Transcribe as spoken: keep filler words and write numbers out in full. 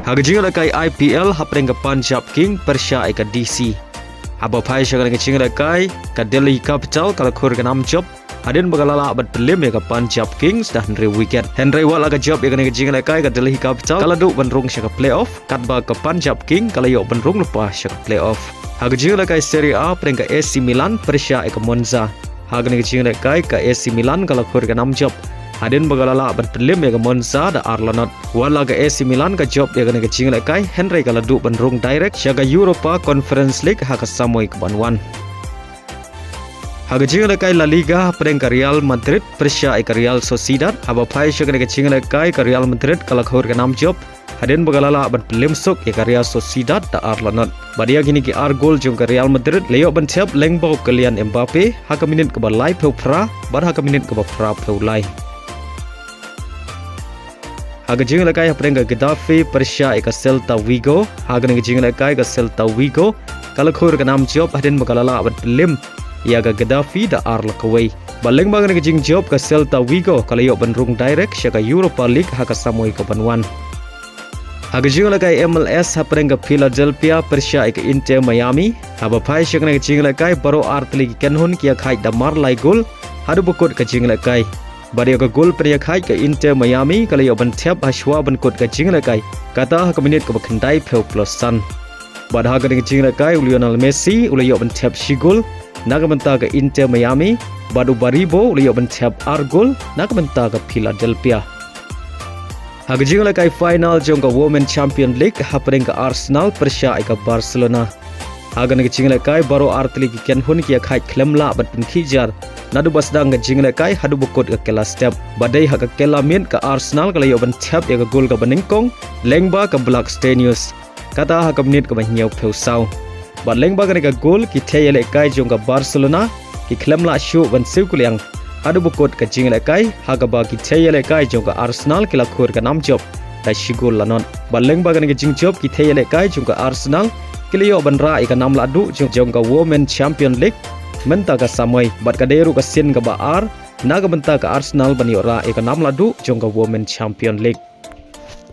Ha ka jingïalehkai I P L hapdeng ka Punjab King pyrshah ïa ka D C. Haba phai sha kane ka jingïalehkai, ka Delhi Capital ka la khur ka nam jop hadien ba ka la lah ban pynlem ïa ka Punjab Kings da hynriew wicket. Hynrei wat la ka jop ïa kane ka jingïalehkai, ka Delhi Capital ka la duh ban rung sha ka playoff, katba ka Punjab King ka la ïoh ban rung lypa sha ka playoff. Ha ka jingïalehkai Serie A hapdeng ka A C Milan pyrshah ïa ka Monza. Ha kane ka jingïalehkai, ka A C Milan ka la khur ka nam jop hadien ba ka la lah ban pynlem ïa ka Monza da ar la not. Wat la ka A C Milan ka jop ïa kane ka jingïalehkai, hynrei ka la duh ban rung direct sha ka Europa Conference League ha ka samoi kaban wan. Ha ka jingïalehkai La Liga hapdeng ka Real Madrid pyrshah ïa ka Real Sociedad. Haba phai sha kane ka jingïalehkai, ka Real Madrid ka la khur ka nam jop hadien ba ka la lah ban pynlem suk ïa ka Real Sociedad da ar la not. Bad ïa kine ki ar gol jong ka Real Madrid la ïoh ban thep lyngba u Kylian Mbappe ha ka minit kaba laiphew phra bad ha ka minit kaba phraphew lai. Ha ka jingïalehkai hapdeng ka Getafe pyrshah ïa ka Celta Vigo. Ha kane ka jingïalehkai, ka Celta Vigo ka la khur ka nam jop hadien ba ka la lah ban pynlem ïa ka Getafe da ar la kawei. Bad lyngba kane ka jingjop, ka Celta Vigo ka la ïoh ban rung direct sha ka Europa League ha ka samoi kaban wan. Ha ka jingïalehkai M L S hapdeng ka Philadelphia pyrshah ïa ka Inter Miami. Haba phai sha kane ka jingïalehkai, baroh ar tylli ki kynhun ki ïakhaid da mar lai gol haduh ba kut ka jingïalehkai. Bad ïa ka gol pynïakhaid, ka Inter Miami ka la ïoh ban thep ha shuwa ban kut ka jingïalehkai, kata ha ka minit kaba khyndaiphew plus san. Bad ha kane ka jingïalehkai, u Lionel Messi u la ïoh ban thep shi gol na ka bynta ka Inter Miami, bad u Baribo u la ïoh ban thep ar gol na ka bynta ka Philadelphia. Ha ka jingïalehkai final jong ka Women Champion League hapdeng ka Arsenal pyrshah ïa ka Barcelona. Ha kane ka jingïalehkai, baroh ar tylli ki kynhun ki ïakhaid khlem lah ban pynkhih jar naduh ba sdang ka jingïalehkai haduh ba kut ka kylla step. Bad dei ha ka kylla miet, ka Arsenal ka la ïoh ban thep ïa ka gol kaba nyngkong lyngba ka Black Stenius, kata ha ka minit kaba hynñiewphew saw. Bad lyngba kane ka gol, ki thei ïalehkai jong ka Barcelona ki khlem lah shuh ban siew kuliang haduh ba kut ka jingïalehkai, ha kaba ki thei ïalehkai jong ka Arsenal ki la khur ka nam jop da shi gol la not. Bad lyngba kane ka jingjop, ki thei ïalehkai jong ka Arsenal ki la ïoh ban rah ïa ka nam lahduh jong, jong ka Women Champion League mynta ka samoi. Bad ka dei ruh ka sien kaba ar na ka bynta ka Arsenal ban ïoh rah ïa ka nam lahduh jong ka Women Champion League.